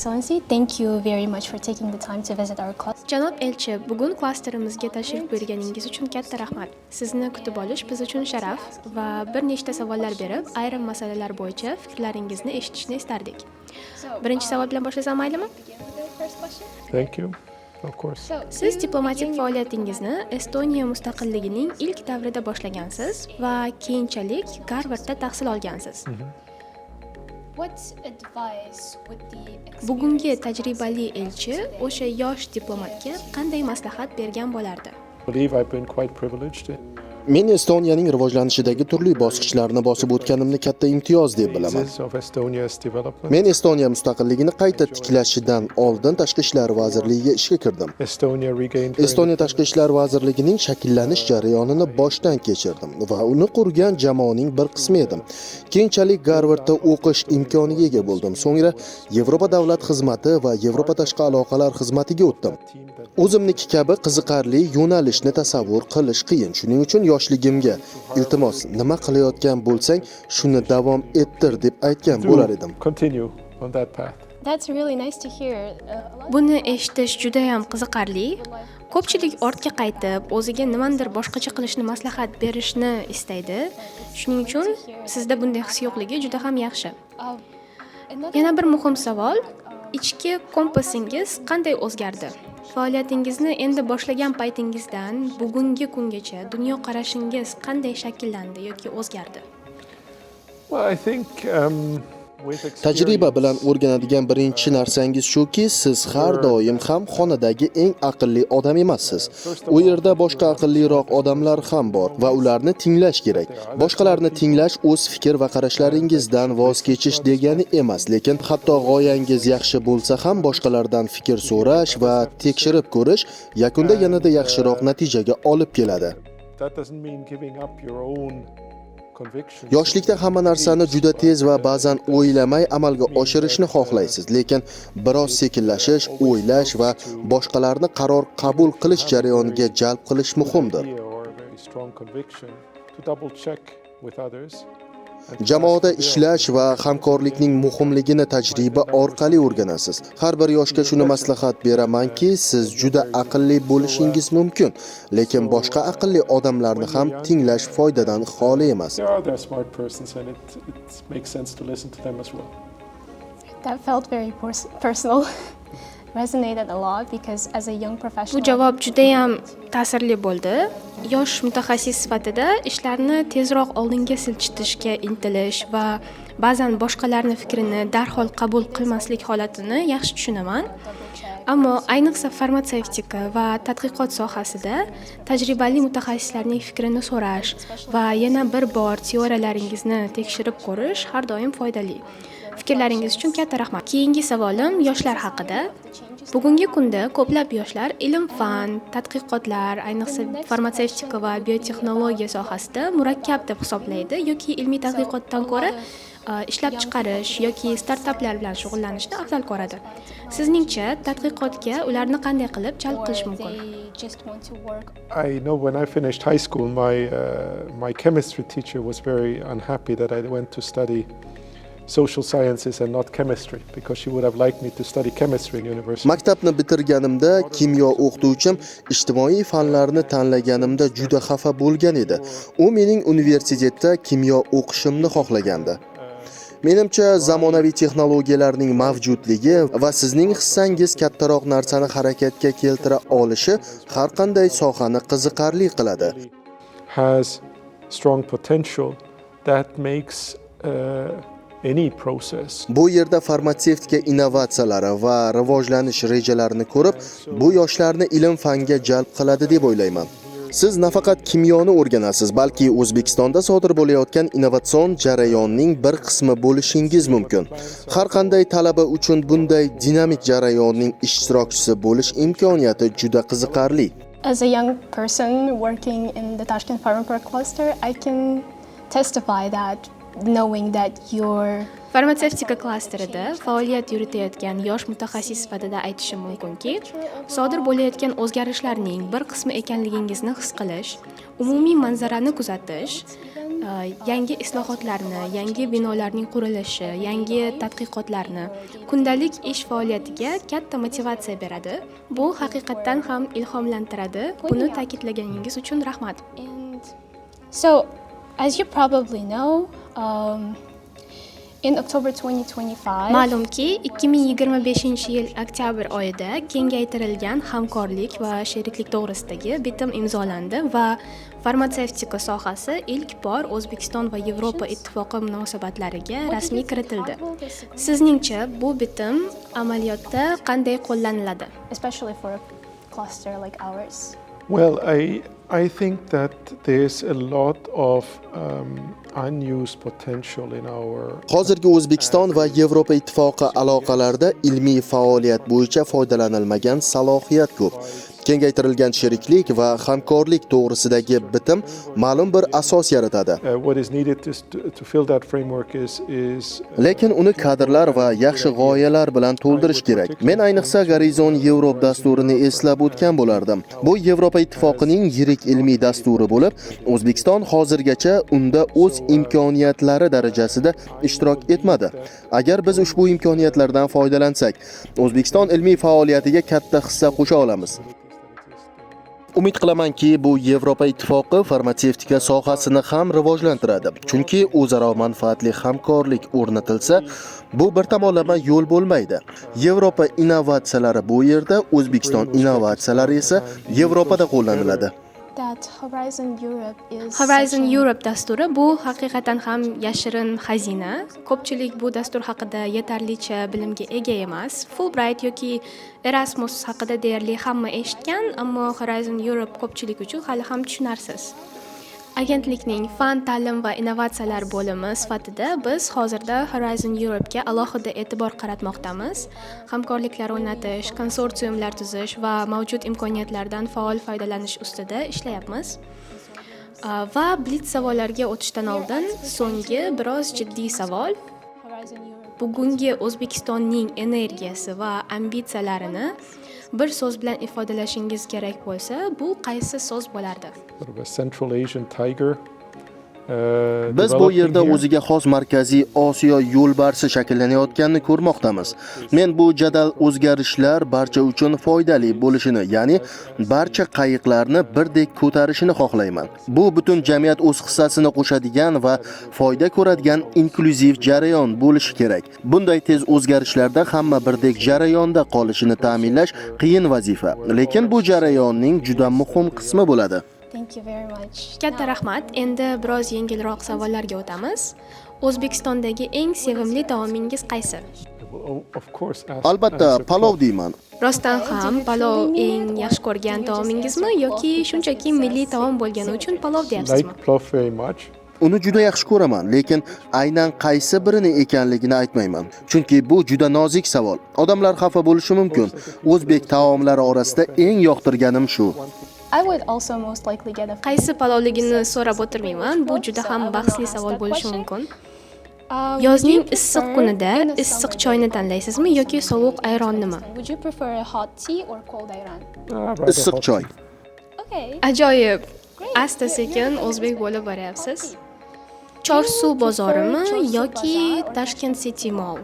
Excellency, thank you very much for taking the time to visit our cluster. Janob elchi, bugun klasterimizga tashrif buyurganingiz uchun katta rahmat. Sizni kutib olish biz uchun sharaf va bir nechta savollar berib, ayrim masalalar bo'yicha fikrlaringizni eshitishni istardik. Birinchi savol bilan boshlasam maylimi? Thank you. Of course. Siz diplomatik faoliyatingizni Estoniya mustaqilligining ilk davrida boshlagansiz va keyinchalik Garvardda tahsil olgansiz. What advice would the Bugungi tajribali elchi o'sha yosh diplomatga qanday maslahat bergan bo'lardi? I believe I've been quite privileged in Men Estoniyaning rivojlanishidagi turli bosqichlarni bosib o'tganimni katta imtiyoz deb bilaman. Phases of Estonia's development. Men Estoniya mustaqilligini qayta tiklashidan oldin Tashqi ishlar vazirligiga ishga kirdim. Estonia regained her Estoniya Tashqi ishlar vazirligining shakllanish jarayonini boshdan kechirdim va uni qurgan jamoaning bir qismi edim. Keyinchalik Garvardda o'qish imkoniga ega bo'ldim. So'ngra Yevropa davlat xizmati va Yevropa tashqi aloqalar xizmatiga o'tdim. O'zimniki kabi qiziqarli yo'nalishni tasavvur qilish qiyin. Shuning uchun yoshligimga, "Iltimos, nima qilayotgan bo'lsang, shuni davom ettir", deb aytgan to bo'lar edim. continue on that path. That's really nice to hear. A lot Buni eshitish judayam qiziqarli. Ko'pchilik ortga qaytib, o'ziga nimanidir boshqacha qilishni maslahat berishni istaydi. Shuning uchun sizda bunday his yo'qligi juda ham yaxshi. Another Yana bir muhim savol: ichki kompasingiz qanday o'zgardi? Faoliyatingizni endi boshlagan paytingizdan bugungi kungacha dunyoqarashingiz qanday shakllandi yoki o'zgardi? Well, I think with Tajriba bilan experience, o'rganadigan birinchi narsangiz shuki, siz har doim ham xonadagi eng aqlli odam emassiz. U yerda boshqa aqlliroq odamlar ham bor va ularni tinglash kerak. Boshqalarni tinglash o'z fikr va qarashlaringizdan voz kechish degani emas, lekin hatto g'oyangiz yaxshi bo'lsa ham, boshqalardan fikr so'rash va tekshirib ko'rish yakunda yanada yaxshiroq natijaga olib keladi. That doesn't mean giving up your own convictions. Yoshlikda hamma narsani juda tez va ba'zan o'ylamay amalga oshirishni xohlaysiz, lekin biroz sekinlashish, o'ylash va boshqalarni qaror qabul qilish jarayoniga jalb qilish muhimdir. Idea or a very strong conviction to double check with others and to Jamoada ask for their ishlash va hamkorlikning muhimligini tajriba orqali o'rganasiz. Har bir yoshga shuni maslahat beramanki, siz juda aqlli bo'lishingiz mumkin, lekin boshqa aqlli odamlarni ham tinglash foydadan xoli emas. There are other smart persons and it makes sense to listen to them as well. That felt very personal. Resonated a lot because as a young professional. Bu javob judayam ta'sirli bo'ldi. Yosh mutaxassis sifatida ishlarni tezroq oldinga siljitishga intilish va ba'zan boshqalarni fikrini darhol qabul qilmaslik holatini yaxshi tushunaman. Ammo ayniqsa farmatsevtika va tadqiqot sohasida tajribali mutaxassislarning fikrini so'rash va yana bir bor teoriyalaringizni tekshirib ko'rish har doim foydali. Fikrlaringiz uchun katta rahmat. Keyingi savolim yoshlar haqida. Bugungi kunda ko'plab yoshlar ilm-fan, tadqiqotlar, ayniqsa farmatsevtika va biotexnologiya sohasida murakkab deb hisoblaydi yoki ilmiy tadqiqotdan ko'ra ishlab chiqarish yoki startaplar bilan shug'ullanishni afzal ko'radi. Sizningcha, tadqiqotga ularni qanday qilib jalb Or qilish mumkin? They just want to work I know when I finished high school, my chemistry teacher was very unhappy that I went to study social sciences and not chemistry, because she would have liked me to study chemistry in university. Maktabni bitirganimda kimyo o'qituvchim ijtimoiy fanlarni tanlaganimda juda xafa bo'lgan edi. U mening universitetda kimyo o'qishimni xohlagandi. Menimcha, zamonaviy texnologiyalarning mavjudligi va sizning hissangiz kattaroq narsani harakatga keltira olishi har qanday sohani qiziqarli qiladi. Has strong potential that makes any process Bu yerda farmatsevtika innovatsiyalari va rivojlanish rejalarini ko'rib, bu yoshlarni ilm-fanga jalb qiladi deb o'ylayman. Siz nafaqat kimyoni o'rganasiz, balki O'zbekistonda sodir bo'layotgan innovatsion jarayonning bir qismi bo'lishingiz mumkin. Har qanday talaba uchun bunday dinamik jarayonning ishtirokchisi bo'lish imkoniyati juda qiziqarli. As a young person working in the Tashkent Pharma Park cluster, I can testify that knowing that your Farmatsevtika klasterida faoliyat yuritayotgan yosh mutaxassis sifatida aytishim mumkinki, sodir bo'layotgan o'zgarishlarning bir qismi ekanligingizni his qilish, umumiy manzarani kuzatish, Yangi islohotlarni, yangi binolarning qurilishi, yangi tadqiqotlarni kundalik ish faoliyatiga katta motivatsiya beradi. Bu haqiqatdan ham ilhomlantiradi. Buni ta'kidlaganingiz uchun rahmat. And so, as you probably know, in October 2025, Ma'lumki, 2025 yil oktyabr oyida kengaytirilgan hamkorlik va sheriklik to'g'risidagi bitim imzolandi va farmatsevtika sohasi ilk bor O'zbekiston va Yevropa Ittifoqi munosabatlariga rasmiy kiritildi. Sizningcha, bu bitim amaliyotda qanday qo'llaniladi? Especially for a cluster like ours. Well, I think that there's a lot of unused potential in our Hozirgi O'zbekiston va Yevropa Ittifoqi aloqalarida ilmiy faoliyat bo'yicha foydalanilmagan salohiyat ko'p. Kengaytirilgan sheriklik va hamkorlik to'g'risidagi bitim ma'lum bir asos yaratadi. What is needed is to fill that framework is Lekin uni kadrlar va yaxshi g'oyalar bilan to'ldirish kerak. Men ayniqsa Horizon Europe dasturini eslab o'tgan bo'lardim. Bu Yevropa Ittifoqining yirik ilmiy dasturi bo'lib, O'zbekiston hozirgacha unda o'z imkoniyatlari darajasida ishtirok etmadi. Agar biz ushbu imkoniyatlardan foydalansak, O'zbekiston ilmiy faoliyatiga katta hissa qo'sha olamiz. Umid qilamanki, bu Yevropa Ittifoqi farmatsevtika sohasini ham rivojlantiradi. Chunki o'zaro manfaatli hamkorlik o'rnatilsa, bu bir tomonlama yo'l bo'lmaydi. Yevropa innovatsiyalari bu yerda, O'zbekiston innovatsiyalari esa Yevropada qo'llaniladi. That Horizon Europe is Horizon such an Europe dasturi bu haqiqatan ham yashirin xazina. Ko'pchilik bu dastur haqida yetarlicha bilimga ega emas. Fulbright yoki Erasmus haqida deyarli hamma eshitgan, ammo Horizon Europe ko'pchilik uchun hali ham tushunarsiz. Agentlikning fan, ta'lim va innovatsiyalar bo'limi sifatida biz hozirda Horizon Europe'ga alohida e'tibor qaratmoqdamiz. Hamkorliklar o'rnatish, konsorsiumlar tuzish va mavjud imkoniyatlardan faol foydalanish ustida ishlayapmiz. Va blitz savollarga o'tishdan oldin so'nggi biroz jiddiy savol. Horizon Europe. Bugungi O'zbekistonning energiyasi va ambitsiyalarini bir so'z bilan ifodalashingiz kerak bo'lsa, bu qaysi so'z bo'lardi? Sort of a Central Asian tiger Biz bu yerda o'ziga xos Markaziy Osiyo yo'lbarsi shakllanayotganini ko'rmoqdamiz. Men bu jadal o'zgarishlar barcha uchun foydali bo'lishini, ya'ni barcha qayiqlarni birdek ko'tarishini xohlayman. Bu butun jamiyat o'z hissasini qo'shadigan va foyda ko'radigan inklyuziv jarayon bo'lishi kerak. Bunday tez o'zgarishlarda hamma birdek jarayonda qolishini ta'minlash qiyin vazifa, lekin bu jarayonning juda muhim qismi bo'ladi. Thank you very much. Katta rahmat. Endi biroz yengilroq savollarga o'tamiz. O'zbekistondagi eng sevimli taomingiz qaysi? Albatta, palov deyman. Rostdan ham palov eng yaxshi ko'rgan taomingizmi yoki shunchaki milliy taom bo'lgani uchun palov deyapsizmi? Like plov very much. Uni juda yaxshi ko'raman, lekin aynan qaysi birini ekanligini aytmayman. Chunki bu juda nozik savol. Odamlar xafa bo'lishi mumkin. O'zbek taomlari orasida eng yoqtirganim shu. I would also most likely get a Qaysi palovligini so'rab o'tirmayman. Bu juda ham bahsli savol bo'lishi mumkin. Yozning issiq kunida issiq choyni tanlaysizmi yoki sovuq ayronnimi? Would you prefer a hot tea or cold ayran? Rather Issiq hot. Choy. Okay. Ajoyib. Asta sekin o'zbek bo'lib boryapsiz. Chorsu bozorimi yoki Tashkent City Mall?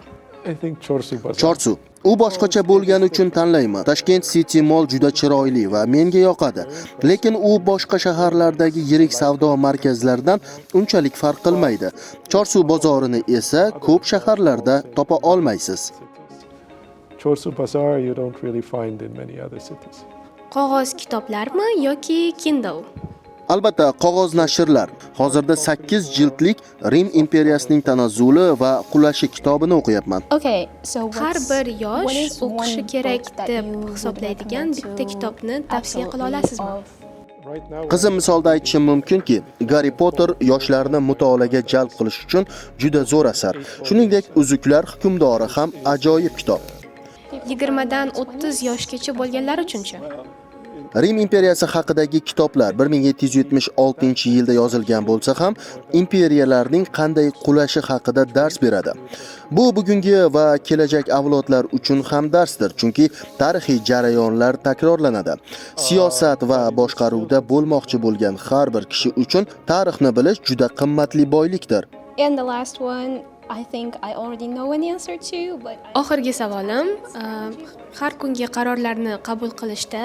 I think Chorsu Bazaar. Chorsu. U boshqacha bo'lgani uchun tanlayman. Tashkent City Mall juda chiroyli va menga yoqadi. Lekin u boshqa shaharlardagi yirik savdo markazlaridan unchalik farq qilmaydi. Chorsu bozorini esa ko'p shaharlarda topa olmaysiz. Chorsu Bazaar you don't really find in many other cities. Qog'oz kitoblarmi yoki Kindle? Albatta, qog'oz nashrlar. Hozirda 8 jildlik Rim imperiyasining tanazzuli va qulashi kitobini o'qiyapman. Okay, so Har bir yosh o'qishi kerak deb hisoblaydigan bitta kitobni tavsiya qila olasizmi? Right now, Qizim misolda aytishim mumkinki, Garri Potter yoshlarni mutolaaga jalb qilish uchun juda zo'r asar. Shuningdek, Uzuklar hukmdori ham ajoyib kitob. 20 dan 30 yoshgacha bo'lganlar uchunchi? Rim imperiyasi haqidagi kitoblar 1776-yilda yozilgan bo'lsa ham, imperiyalarning qanday qulashi haqida dars beradi. Bu bugungi va kelajak avlodlar uchun ham darsdir, chunki tarixiy jarayonlar takrorlanadi. Siyosat va boshqaruvda bo'lmoqchi bo'lgan har bir kishi uchun tarixni bilish juda qimmatli boylikdir. And the last one, I think I already know an answer to, but Oxirgi savolim, har kungi qarorlarni qabul qilishda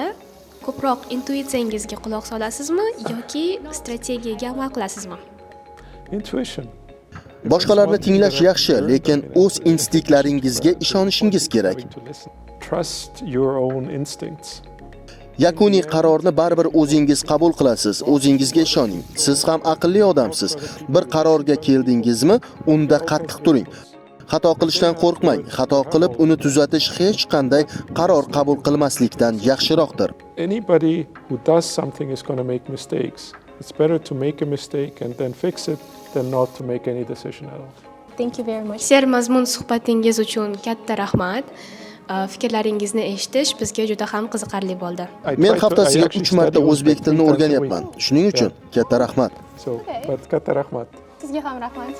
ko'proq intuitsiyangizga quloq solasizmi yoki strategiyaga amal qilasizmi? Intuition. Boshqalarni tinglash yaxshi, lekin o'z instinktlaringizga ishonishingiz kerak. Trust your own instincts. Yakuniy qarorni baribir o'zingiz qabul qilasiz. O'zingizga ishoning. Siz ham aqlli odamsiz. Bir qarorga keldingizmi, unda qattiq turing. Xato qilishdan qo'rqmang. Xato qilib, uni tuzatish hech qanday qaror qabul qilmaslikdan yaxshiroqdir. Anybody who does something is going to make mistakes. It's better to make a mistake and then fix it than not to make any decision at all. Thank you very much. Sermazmun suhbatingiz uchun katta rahmat. Fikrlaringizni eshitish bizga juda ham qiziqarli bo'ldi. Men haftasiga 3 marta o'zbek tilini o'rganyapman. Shuning uchun katta rahmat. So, but katta rahmat. Sizga ham rahmat.